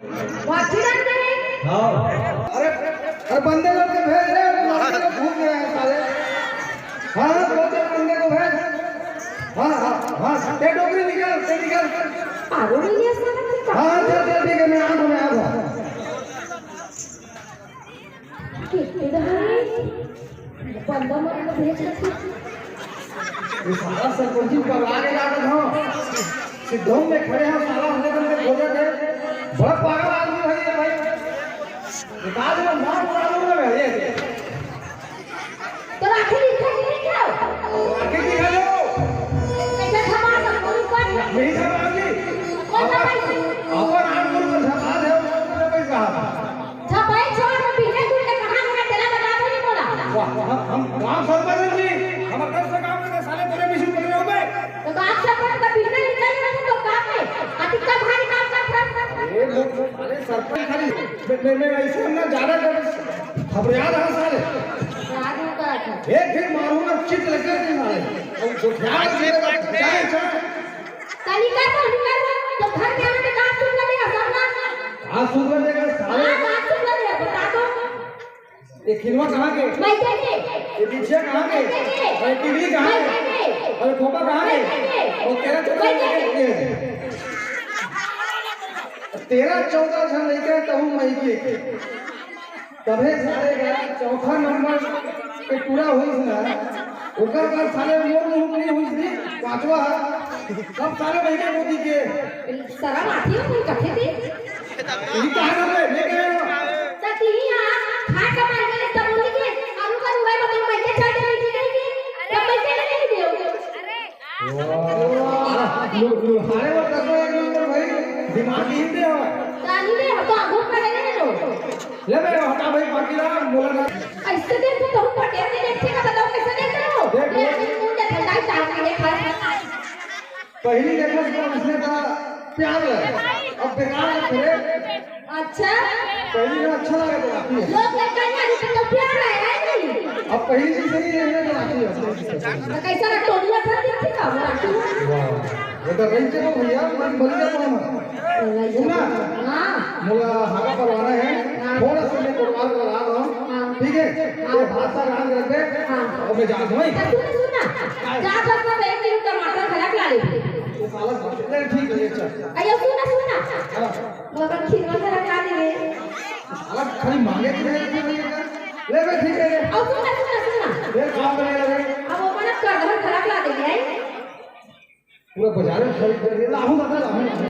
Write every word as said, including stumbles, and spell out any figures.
वाठी डाल दे। हाँ। अरे, अरे बंदे लोग के भेज रे, बंदे लोग घूम रहे हैं साले। हाँ, हाँ, दो चार बंदे को भेज। हाँ, हाँ, हाँ, ते डोकरी निकल, ते निकल। पागल हो गया साला, क्या? हाँ, चल, चल, ठीक है, मैं आ रहा हूँ, मैं आ रहा हूँ। कितने बंदा मन को भेज रखी। ये साला सरपंची पगला के जाता था। सिद्धों में खड़े हैं, साला हमने तुमसे खोजा थे। बड़ा पागल आदमी है ये भाई। निकाल लो, मार मार लो ना ये। तो आखिर इसका नहीं क्या? आखिर दिखा दो। कैसे धमाल कर, कौन ऊपर? नहीं धमाल जी। कौन सा भाई? अपन आम गुरु को धमाल है, वो कौन सा भाई साहब? छपाई छोड़, मैं बिना दूर के कहाँ मेरा तेरा बता दो, नहीं बोला। वाह, हम, हम गांव सरपंच हैं जी, हम कब से काम करते साले तेरे पीछे पड़ रहे हो बे? तो गांव सरपंच का बिना निकल रहा था तो काम में, अभी तक भारी काम कर रहा था। ये लोग साले सरपंच खाली, मैं, मैं, मैं ऐसे हम ना ज्यादा कर घबरा रहा साले। राजू का था। एक दिन मारूंगा चित लगे थे साले। और जो ध्यान से जाए, जाए। तनिका तो निकल, तो घर में आके काम शुरू कर देगा, सब ना। काम शुरू कर देगा, साले। हाँ, काम शुरू कर देगा, बता दो। ये खिलवा कहाँ के? मैं के के। ये बिछिया कहाँ के? मैं के के। और टिकली कहाँ के? मैं के के। और खोपा कहाँ के? मैं के के। और तेरा चौदह मैं के के। तेरा चौदह झन लइका कहूँ मैं के। तभे साले का चौथा नंबर पे टूरा होइस ना, ओकर बाद साले मोर मुंह नहीं होइस रे, पांचवा है। सब साले बहिके मोदी के। शरम आती है कोई कथे थी? ये कहा कर रहे, मैं कह रहा हूँ। सती ही आप खा के मार के तब बोली के आलू का रुआ बता मैं के चाय नहीं दी करेगी। तब मैं के नहीं दियो। वाह, लो, लो, हारे वो तत्व एक नंबर भाई, दिमाग हीन दे हो। ताली में हम तो आंखों पड़े हैं लो। ले बे, हटा भाई, बाकी ना, बोला ना। ऐसे देख तो तुम पटेल ने देखे का बताओ कैसे देख रहे हो? देख, ये देख। अभी मुंह देखा जाए, चार के देखा। पहली देखा तो उसने कहा, "प्यार लगा।" अब बेकार लग रहे। अच्छा। पहली में अच्छा लगा तो काफी है। लोग लड़का नहीं आने तो प्यार है, है नहीं? अब पहली चीज से नहीं देखने तो काफी है। तो कैसा ना टोलिया भर देखी का वो आंटी? वाह। ये तो रही चलो भैया, मन बन गया तो हम। सुना? हाँ। मोला हागा परवाना है, हाँ। थोड़ा सा मैं कोटवार को लगा रहा हूँ, हाँ। ठीक है? हाँ। ये हाथ सा रांध रख दे, हाँ। और मैं जा रहा हूँ। तो सुन, सुन ना, जा बस में एक किलो टमाटर खड़ा ला ले। ये साला, नहीं, ठीक है, अच्छा। अरे सुन ना, सुन ना। हाँ। मगर खिलवा से रखा दे। साला खाली मांगे की नहीं रखी भैया। ले बे, ठीक है, ले। और सुन ना, सुन ना, सुन ना। ये काम बनेगा रे। अब वो अपना करधन खड़ा ला दे, है? पूरा बाजार में खरीद कर लाहू दादा, लाहू।